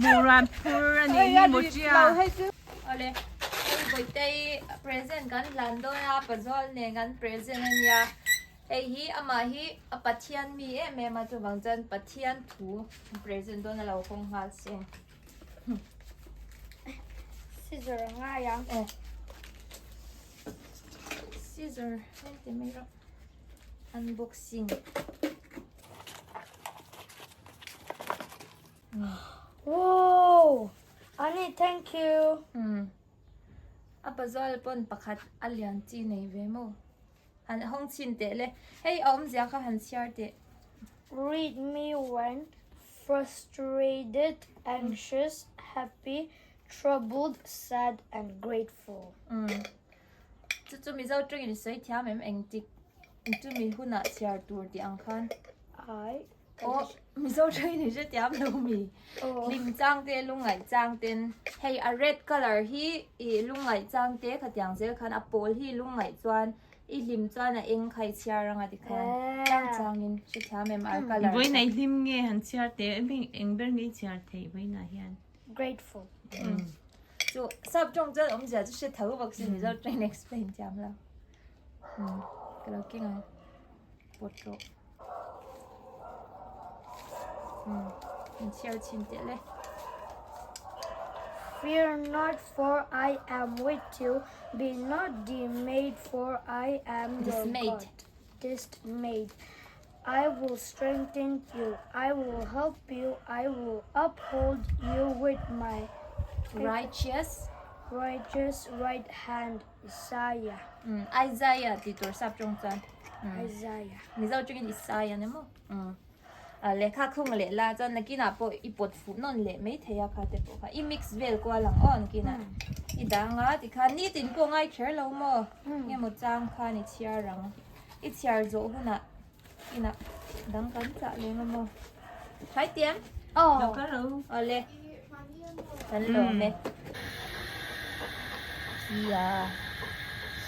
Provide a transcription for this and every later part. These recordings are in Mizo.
Hmuran phur a nih hi Mochia. Awle, hei Bawitei present kan hlan dawn a, Pazual nen kan present a nia. Hei hi amah hi a Pathian mi em em a, chuvang chuan Pathian thu present dawn a lo hawng nghal se. Scissor a ngai ang. Eh. Scissor, hei ti mai rawh. Unboxing. Wow! Ani thank you. Um. A pazual pawn pakhat a lian chi nei ve maw? Han hawng chhin teh le. Hei a awmzia kha han chhiar teh. Read me when frustrated, anxious, happy, troubled, sad and grateful. Um. Chu chu Mizo tawngin i sawi thiam em engtik chumi hunah chhiar tur tih ang khan. I Aw Mizo tawngin i hre thiam lo mi. Hlim chang te lungngaih chang ten hei a red colour hi i lungngaih chang te khatiang zel khan a pawl hi lungngaih chuan i hlim chuan a eng kha i chhiar anga tikhan chang changin hre thiam em ar colour. Vawiin a i hlim nge han chhiar teh eng ber nge i chhiar theih vawiin ah hian. Grateful. Chu sap tawng chuan awmzia chu hre tho bawk si Mizo tawngin explain thiam lo. Ka lo keng ang pawt rawh. In chhiar chhin teh le. Fear not for I am with you, be not dismayed for I am your God. Dismayed. I will strengthen you, I will help you, I will uphold you with my righteous righteous right hand, Isaiah. Um, Isaiah ti tur sap tawng chuan. Isaiah. Mizo tawngin Isaiah ni maw? Um. A lehkha khung leh la chuan nakinah pawh i pawt fuh nawn leh mai thei a kha te pawh kha i mix vel kual ang aw nakinah. I dang a tikhan nitin pawh ngai kher lo maw? Nge maw chang khan i chhiar ang. I chhiar zawh hunah inah dang kan chah leng a maw? Thai tiam? Aw. Awle. Kan lawm e. Sia.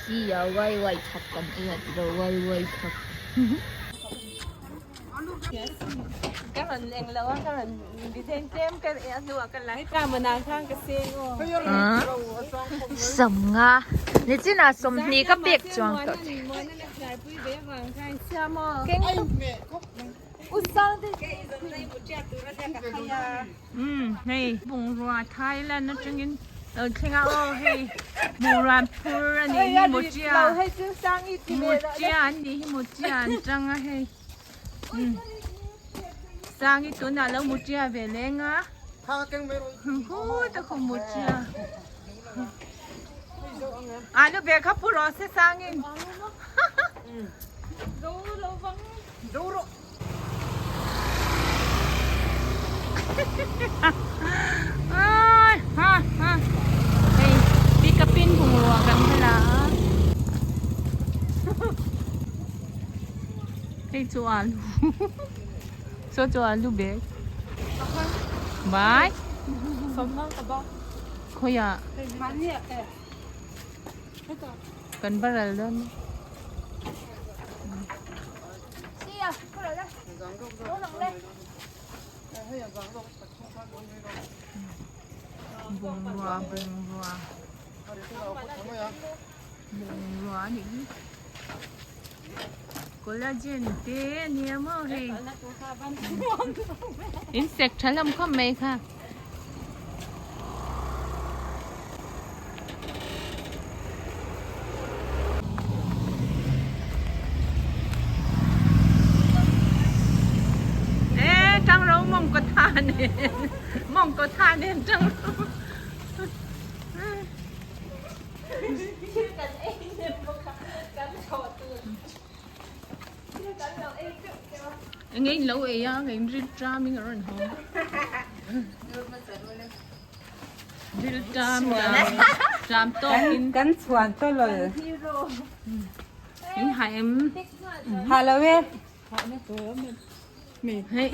Sia wai wai thak kan ei a tilo wai wai thak. Ka rawn eng lo a ka rawn design tlem ka ei a hnuah ka la ka manah khan ka seng aw. Sawmnga nichinah sawmhnih ka pek chuang tawh che. Umm hei bungrua Thailand atangin lo thleng a aw hei hmuhran phur a nih hi mochia mochia an nih hi mochia an tang a hei umm sangi tunah lo mochia ve leng a khuta khu mochia alu bag kha pu rawh se sangin Hei pick up in bungrua kan hmel a hei chu alu saw chu alu bag bai khawiah kan baral dawn. Bungrua bungrua bungrua a nih hi collagen te a nia maw hei insect tha hlawm khawp mai kha. Ê, trăng râu mong có tha nè mong có tha nè trăng râu Ngei lo ei a, ngei ril tram in a rawn haw. Ril tram tram tawk in. Kan chhuan tawh lo. In ha em. Ha lo e. Hei.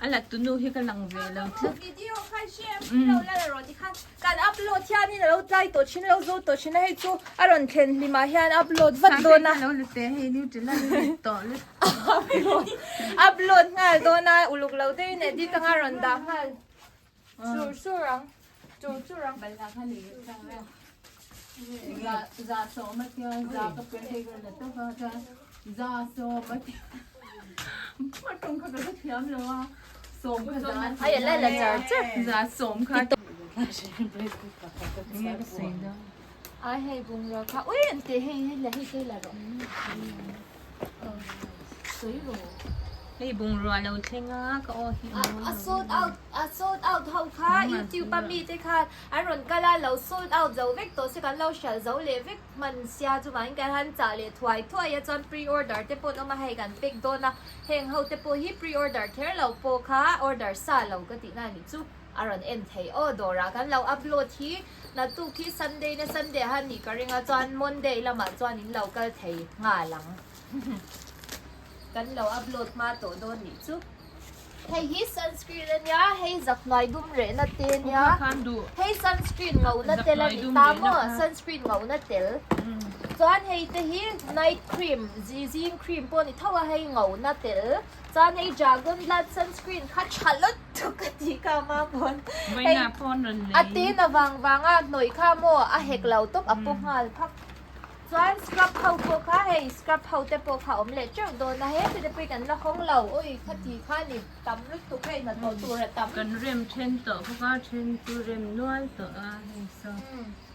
A la tunu hi ka lang ve lo tlat. Video kha share lo la la rawh tikhan kan upload hianin a lo tlai tawh thin a lo zo tawh thin a hei chu a rawn thlen hlim ah hian upload vat dawn a. Lo la teh hei nutella tawh lutuk. Upload upload nghal dawn a uluk lo deuhin edit anga rawn dah nghal. Sur sur ang. Chur chur ang. Balhla kha lei chang a. Za za sawm a tia za ka pe hei ka la tawk a chuan za sawm a tia a tawng kha ka hrethiam lo a sawm kha za a Ai la la char char. Za sawm kha enge ka sawi dawn. Ai hei bungrua kha ui an tih hei hei la hei te la rawh. Sawi rawh. Hei bungrua lo thleng a ka aw hi a mawi A sold out a sold out ho kha youtube a mi te khan an rawn kal a lo sold out zo vek tawh se kan lo hralh zo leh vek hman sia chuvangin kan han chah leh thuai thuai a chuan pre order te pawh an awm a hei kan pack dawn a heng ho te pawh hi pre order kher lo pawh kha order sa lo ka tihna a nih chu a rawn en thei aw dawrah kan lo upload hi naktuk hi sunday na sunday a han nih ka ring a chuan monday lamah chuan in lo kal thei nghal ang. Kan lo upload hma tawh dawn nih chu. Hei hi sunscreen a nia, hei zakhnuai dum rehna te a nia. Hei sunscreen ngauna tel a ni ta maw, sunscreen ngauna tel. Chuan hei te hi night cream, zing cream pawh a ni tho a, hei ngauna tel. Chuan hei dragon blood sunscreen kha tha lutuk ka tih kha a hma pawn. Hei a te na vang vang a hnawih kha maw a hek lo tawp a paw nghal phak. Chuan scrub ho pawh kha hei scrub ho te pawh kha awm leh teuh dawn a he te pawh hi kan la hawng lo ui khati kha ni tam lutuk hei hnathawh tur a tam. Kan rem then tawh bawk a then chu rem nual tawh a hei saw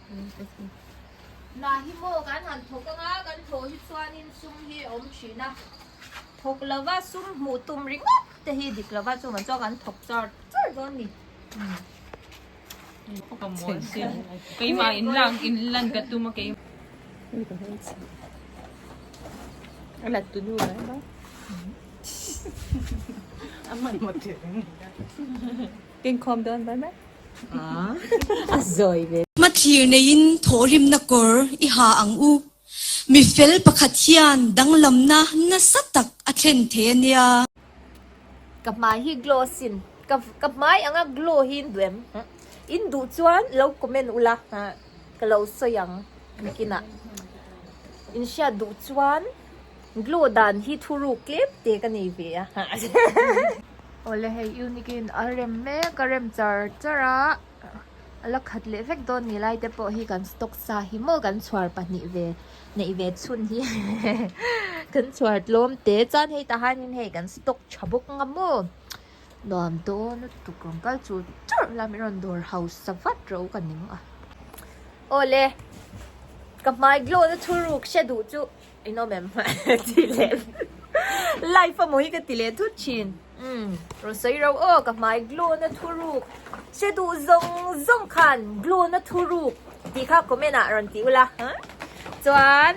hei te khi. Hna hi maw kan han thawk anga kan thawh hi chuanin sum hi a awm thin a thawk lova sum hmuh tum ringawt te hi dik lova chuvang chuan kan thawk char char dawn ni. Keimah in lak in lan ka tum a kei. A lat tu nu lai ba. A man mo te. Ken khom don bai mai. A zawi ve. Hmathlir neiin thawhrimna kawr i ha ang u. Mi fel pakhat hian danglamna nasa tak a thlen thei a nia. Ka hmai hi glow sin ka ka hmai anga glow hi in duh em in duh chuan lo comment ula ka lo sawi ang nakinah in hriat duh chuan glow dan hi thuruk tlem te ka nei ve a awle hei unique in a rem mek a rem char char a a la khat leh vek dawn ni lai te pawh hi kan stock sa hi maw kan chhuar pahnih ve neih ve chhun hi kan chhuar tlawm te chuan hei tah hianin hei kan stock tha bawk ang a maw nuam dawn lutuk rawn kal chur chur la min rawn dawr hausa vat ro ka ning a awle ka hmai glow na thuruk hre duh chu in awm em ti leh live a maw hi ka ti leh thut thin umm rawn sawi ro aw ka hmai glow na thuruk hre duh zawng zawng khan glow na thuruk tih kha comment ah rawn ti ula chuan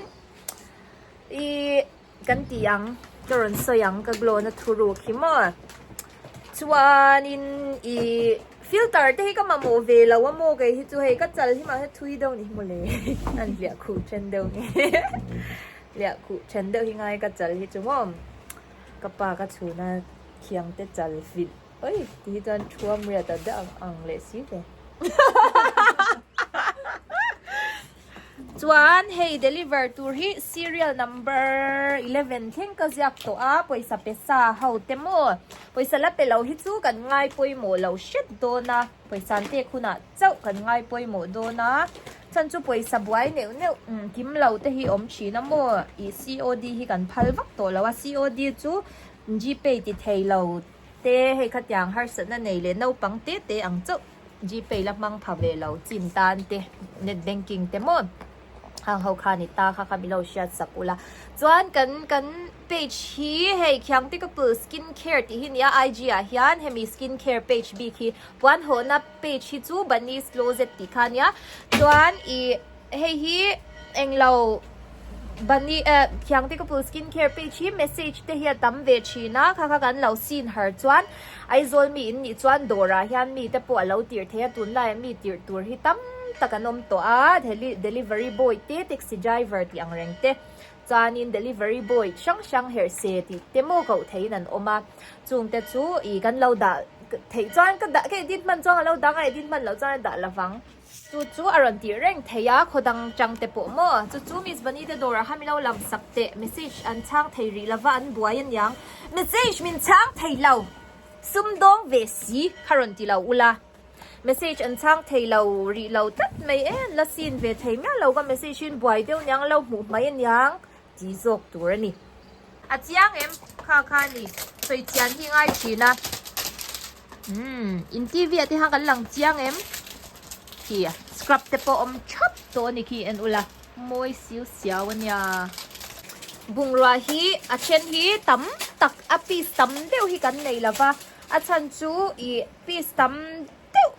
ih kan ti ang ka rawn sawi ang ka glow na thuruk hi maw chuanin ih filter te hi ka mamawh ve lo a maw kei hi chu hei ka chal hi mahse thui deuh ni hi mawle an hliah khuh then deuh nge hliah khuh then deuh hi ngai ka chal hi chu maw ka pa ka chhun a thiang te chal vilh oi ti hi chuan thuam riat a deuh ang leh si ve. Chuan hei deliver tur hi serial number 11 thleng ka ziak tawh a, pawisa pe sa ho te maw pawisa la pe lo hi chu kan ngai pawimawh lo hret dawn a, pawisa an pek hunah chauh kan ngai pawimawh dawn a, chhan chu pawisa buai neuh neuh kim lo te hi awm thin a maw ih COD hi kan phal vak tawh lo a, COD chu Gpay ti thei lo te hei khatiang harsatna nei leh naupang te te ang chauh. Gpay la hmang pha ve lo chin tan te net banking te maw hang ho kha ni ta kha kha min lo hriat sak ula chuan kan kan page hi hei khiangte ka pul skin care tih hi nia IG ah hian hemi skin care page bik hi puan hawhna page hi chu bunny's closet tih kha nia chuan ih Hei hi englo Bunny eh Khiangte ka pul skin care page hi message te hi a tam ve thin a, kha kha kan lo sin har chuan Aizawl mi in nih chuan dawrah hian mi te pawh a lo tirh thei a, tunlaiah mi tirh tur hi tam tak an awm tawh a, delivery boy te taxi driver tih ang reng te chuanin delivery boy hrang hrang herh se tih te maw koh theihin an awm a, chungte chu ih kan lo dah theih chuan ka dah ka edit hman chuan a lo dang a edit hman loh chuan a dah lovang. Chu chu a rawn tih reng thei a, khaw dang tang te pawh maw? Chu chu Miss Bunny te dawrah khan min lo lam sak teh, message an chhang thei rih lova an buai aniang. Message min chhang thei lo! Sumdawng ve si kha rawn ti lo ula. Message an chhang thei lo rih lo tlat mai e, an la sin ve thei miah lo ka message hi an buai deuh niang lo hmuh mai aniang tih zawk tur a ni. A chiang em? Kha kha a ni. Sawi chian hi ngai thin a. Umm, in TV ah te khan kan lang chiang em? Khi a scrub te pawh awm thap tawh a ni khi en ula. Mawi siu siau a nia. Bungrua hi a then hi tam tak a piece tam deuh hi kan nei lova. A chhan chu ih piece tam deuh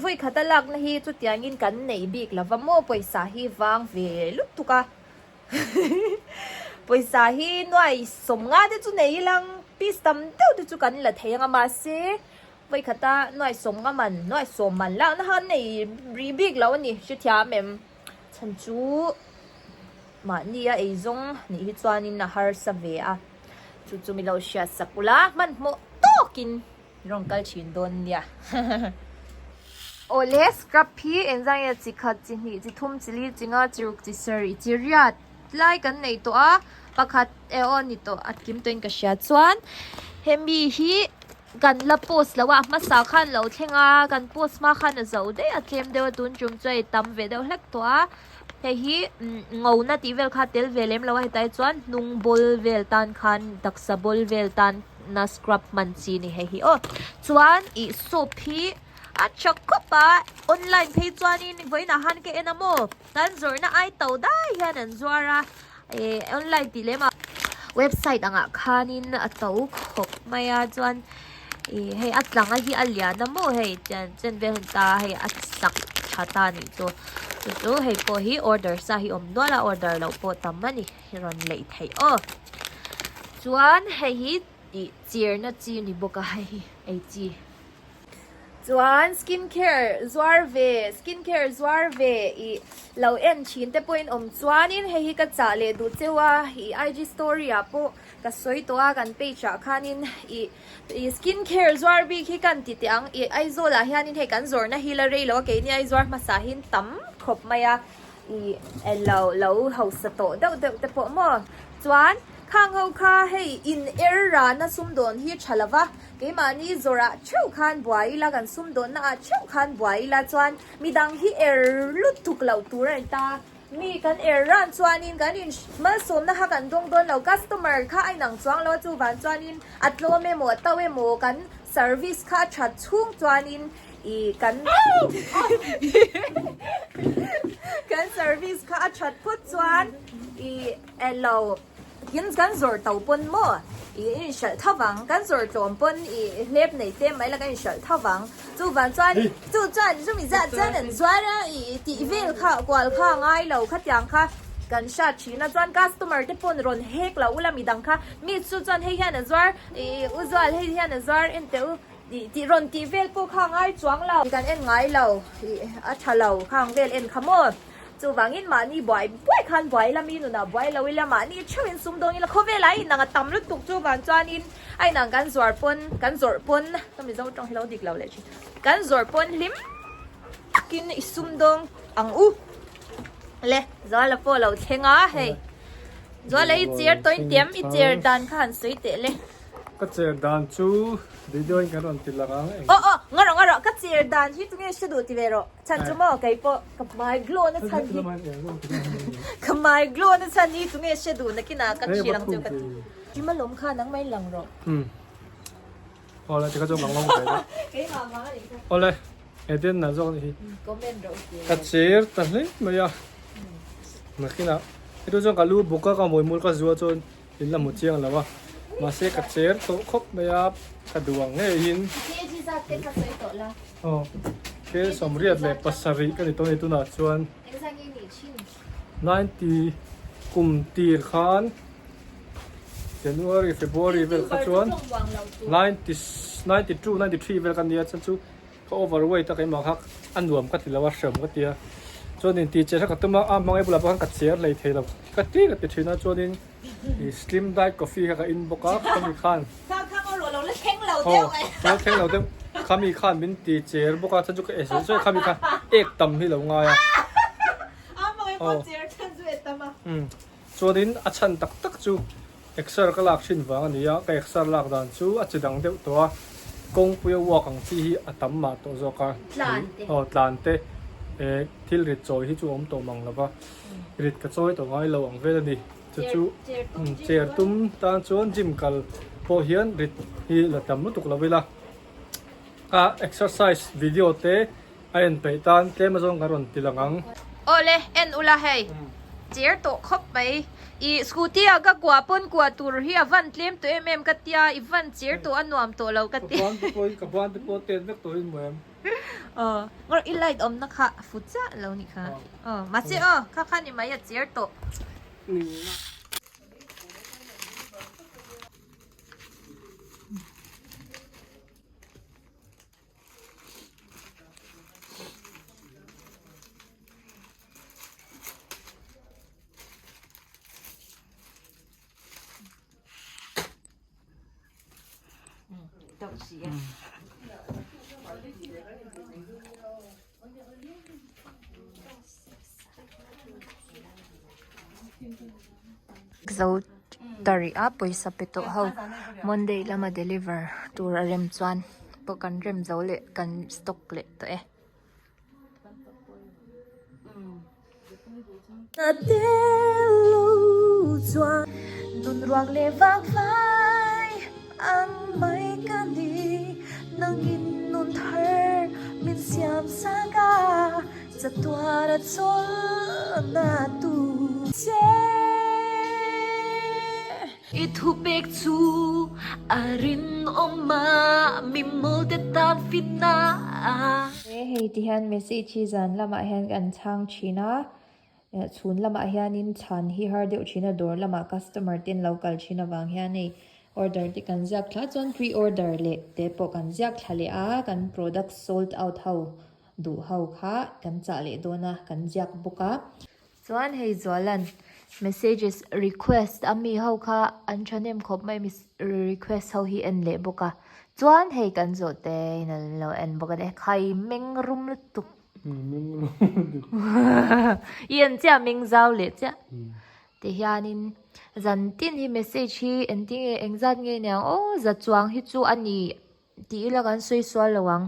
vawi khata lakna hi chutiangin kan nei bik lova maw pawisa hi vang ve lutuk a. Pawisa hi nuai sawmnga te chu nei ilang piece tam deuh te chu kan la thei anga mahse vawi khata nuai sawmnga man nuai sawm man lakna kha kan nei rih bik lo a ni hrethiam em chhan chu mahnia eizawng nih hi chuanin a harsa ve a chu chu mi lo hriat sak ula hmanhmawh tawkin rawn kal thin dawn nia. Awle scrub hi engzah nge chi khat chi hnih chi thum chi li chi nga chi ruk chi sarih chi riat lai kan nei tawh a pakhat eh aw ni tawh a kim tawhin ka hria chuan hemi hi kan la post lo a a hmasa khan lo thleng a kan post hma khan a zo daih a tlem deuh a tun tum chu hei tam ve deuh hlek tawh a hei hi ngona tih vel kha a tel ve lem lo a hetah hi chuan hnung bawl vel tan khan taksa bawl vel tan na scrub hman chi a ni hei hi aw chuan ih soap hi a tha khawp a online phei chuanin vawiinah khan ka en a maw tan zawrhna ai to dai hian an zuar a ih online tih lem ah website angah khanin a to khawp mai a chuan ih hei a tlanga hi a lian a maw hei chen chen vel hun ta hei a sak tha ta a nih chu chu chu hei pawh hi order sa hi awm nual a order loh pawh tam a ni rawn leih theih aw chuan hei hi ih chirna chi ni bawk a hei hi ei chi. Chuan skin care zuar ve skin care zuar ve ih lo en thin te pawhin awm chuanin hei hi ka chah leh duh cheu a ih IG story ah pawh ka sawi tawh a kan page ah khanin ih ih skin care zuar bik hi kan ti teh ang ih Aizawl ah hianin hei kan zawrhna hi la rei lo a keini ai zuar hmasa hi tam khawp mai a ih lo lo hausa tawh deuh deuh te pawh maw chuan khang ho kha hei in er rana sumdawn hi tha lova. Keimahni zawrah theuh khan buai ila, kan sumdawnna ah theuh khan buai ila chuan midang hi er lutuk loh tur a ni ta. Mi kan er ran chuanin kan in malsawmna kha kan dawng dawn lo, customer kha a inang chuang lo a, chuvang chuanin a tlawm emaw a to emaw kan service kha a that chhung chuanin ih kan kan service kha a that phawt chuan ih elo. Tin kan zawrh to pawn maw i inhralh tho vang, kan zawrh tlawm pawn i hlep nei te mai la kan inhralh tho vang. Chuvang chuan chu chuan chumi zat chuan an zuar a i tih vel kha kual kha a ngai lo khatiang kha kan hriat thin a. Chuan customer te pawn rawn hek lo ula midang kha mi chu chuan hei hian a zuar i u zual hei hian a zuar en teh u i tih rawn tih vel pawh kha a ngai chuang lo. Kan en ngai lo i a tha lo khang vel en kha maw. Chuvangin mahni buai buai khan buai ila mi nunah buai lo ila mahni theuhin sum dawn ila khawvel ah a inang a tam lutuk chuvang chuanin a inang kan zuar pawn kan zawrh pawn ka mizo tawng hi lo dik lo leh thin kan zawrh pawn hlim takin i sum dawng ang u le Zuala pawh a lo thleng a hei Zuala i chair tawin tiam i chair dan kha han sawi teh le. Ka chair dan chu video in kan rawn ti lang ang eng. Aw aw ngarawh ngarawh ka chair dan hi tunge hre duh ti ve rawh. Chhan chu maw kei pawh ka hmai glow na chhan hi ka hmai glow na chhan hi tunge hre duh nakinah ka thlir ang chu ka ti. Jim a lawm kha nang mai lang rawh. Umm awle tikha chuan lang lo ve deuh. Keimah vang a nih kha. Awle eden na zawk a nih hi. Comment rawh u tia. Ka chir ta hle mai a nakinah hetu chuan ka lu buk a ka hmuimul ka zua chuan in la hmu chiang lo a mahse ka chir tawh khawp mai a ka duh ang ngeiin. Kg zat te kha sawi tawh la. Aw ke 87 ka ni tawh a ni tunah chuan 90 kum tir khan January February vel kha chuan 90 92 93 vel ka nia chuan chu ka overweight a keimah kha a nuam ka ti lo a hreawm ka ti a chuanin tih che kha ka tum a a hmangaih bulah pawh khan ka cher hlei thei lo ka ti ka ti thin a chuanin ih slim diet coffee kha ka in bawk a khami khan aw lo thleng lo deuh khami khan min ti cher bawk a chuan chu ka e sawi sawi khami khan ek tam hi lo ngai a aw umm chuanin a chhan tak tak chu exer ka lak thin vang a ni a ka exer lak dan chu a chi dang deuh tawh a. Kawngpuia walk ang chi hi a tam mah tawh zawk a. Tlan te. Aw tlan te eh thil rit chawi hi chu a awm tawh mang lo va, rit ka chawi tawh ngai lo ang vel a ni. Chu chu chair tum tan chuan gym kal pawh hian rit hi la tam lutuk lo ila. A exercise video te a en peih tan tlem azawng kan rawn ti lang ang. Awle en ula hei cher tawh khawp mai i scooty ah ka kuah pawn kuah tur hi a van tlem tawh em em ka tia i van cher tawh a nuam tawh lo ka ti. Ka ban te pawh ka ban te pawh tet vek tawh in maw em. Aw ngawr i light awmna kha a fu chiah lo nih kha aw mahse aw kha kha ni mai a cher tawh. Zo ta rih a pawisa pe tawh ho Monday lama deliver tur a rem chuan pawh kan rem zo leh kan stock leh tawh e. I thupek chu a rinawm a, mi mawlte tan finna a. He hei ti hian message hi zan lamah hian kan chhang thin a, chhun lamah hianin chhan hi har deuh thin a, dawr lamah customer te an lo kal thin avang hian hei order te kan ziak thla chuan pre order leh te pawh kan ziak thla leh a, kan product sold out ho duh ho kha kan chah leh dawn a, kan ziak bawk a. Chuan hei Zualan messages request a mi ho kha an thahnem khawp mai request ho hi en leh bawk a chuan hei kan zawh te in an lo en bawk a ni khai meng rum lutuk i en chiah meng zau leh chiah ti hianin zan tin hi message hi engtinge engzat nge niang aw za chuang hi chu a ni. Tih ila kan sawi sual lo ang.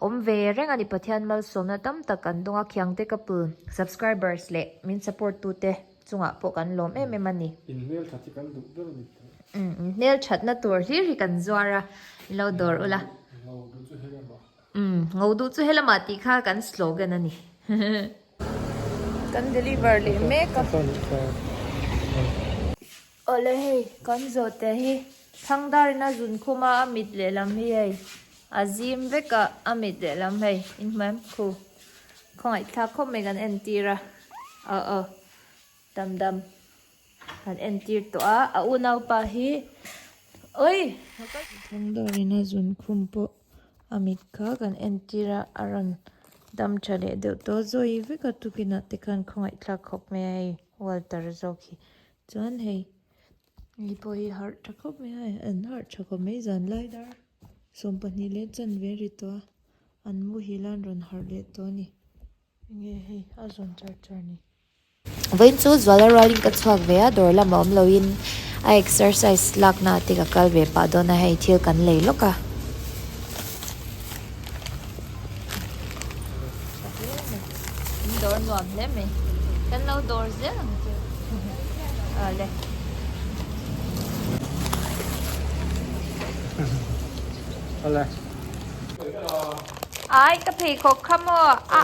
Awm ve reng a ni Pathian malsawmna tam tak kan dawng a, Khiangte couple subscribers leh min support tute chungah pawh kan lawm em em a ni. In hmel that hi kan duh ber a ni teh. Umm in hmel thatna tur hlir hi kan zuar a, in lo dawr ula. Ngo duh chu helamah. Umm ngo duh chu helamah tih kha kan slogan a ni. Kan deliver leh mek a. Awle hei kan zawhte hi Thangdarin a zun khum a, a mit lehlam hi hei a zim vek a, a mit lehlam hei inhmu em khu khawngaihthlak khawp mai kan entir a, aw aw dam dam kan entir tawh a, a unaupa hi awii Thangdarin a zun khum pawh a mit kha kan entir a, a rawn dam tha leh deuh tawh a, zawi vek a tukinah te khan khawngaihthlak khawp mai a hei Walter zawk hi. Chuan hei hei pawh hi harh tha khawp mai a an harh tha khawp mai zan lai dar 12 leh chanve a ri tawh a an muhil a an rawn harh leh tawh a ni enge hei a zawn char char ni. Vawiin chu Zuala rualin ka chhuak ve a dawr lamah awm loin a exercise lakna te ka kal ve pah dawn a hei thil kan lei lawk a. In dawr nuam hle mai kan lo dawr zel ang chu awle. Awle. Ai ka pheikhawk kha maw a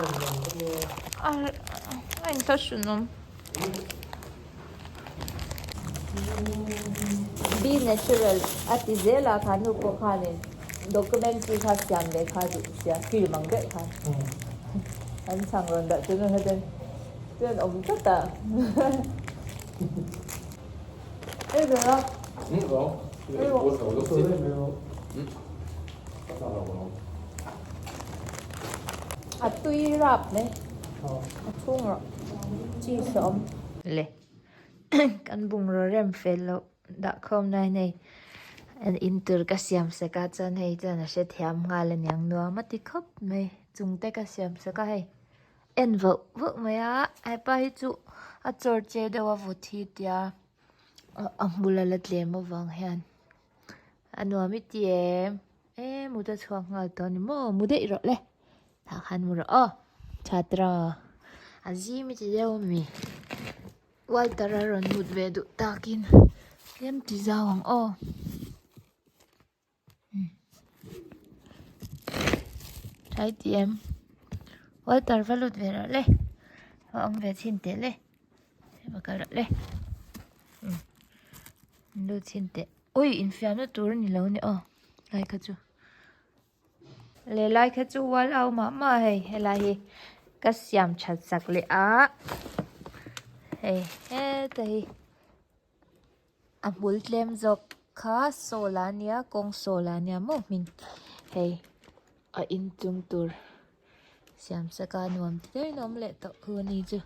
a a inthlahrun awm. Be natural a ti zel a kha nu pawh khanin documentary kha siam leh kha duh sia film ang deuh khan an chhang rawn dah chu nasa ten chuan awm tlat a ei ve a a tui rap mai a chhung rawh cheese a awm le. Kan bungraw rem fel loh dah khawm lai a nei. An in tur ka siam sak a chuan hei chuan a hrethiam nghal a niang nuam a ti khawp mai. Chung te ka siam sak a hei en vauh vauh mai a hepa hi chu a chawr che deuh a vawt hi tia a hmul a la tlem avang hian a nuam i ti em. E mut a chhuak nghal tawh a ni maw mu daih rawh le tah khan mu rawh aw chhatra a zim i ti deuh ami Walter a rawn mut ve duh takin tlem ti zau ang aw. Tha i ti em Walter va lut ve rawh le va awm ve chhin teh le va kal rawh le lut chhin teh ui infiamna tur a ni lo a ni aw lai kha chu leh lai kha chu wall au mah mah a hei helai hi ka siam that sak leh a hei heta hi. A hmul tlem zawk kha sawl a nia kawng sawl a nia maw hming hei a inchung tur siam sak a nuam ti deuhin a awm leh tawh khu ani chu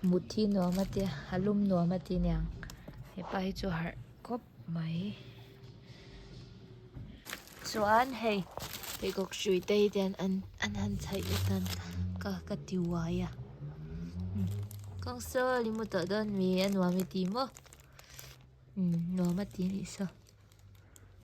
mut hi nuam a tia a lum nuam a ti aniang hepa hi chu a harh khawp mai chuan hei pheikhawk hrui te hi tian an an han chhaih atan ka ka ti uai a kawng sawl i mu tawh dawn mi a nuam i ti maw. Umm nuam a ti anih saw.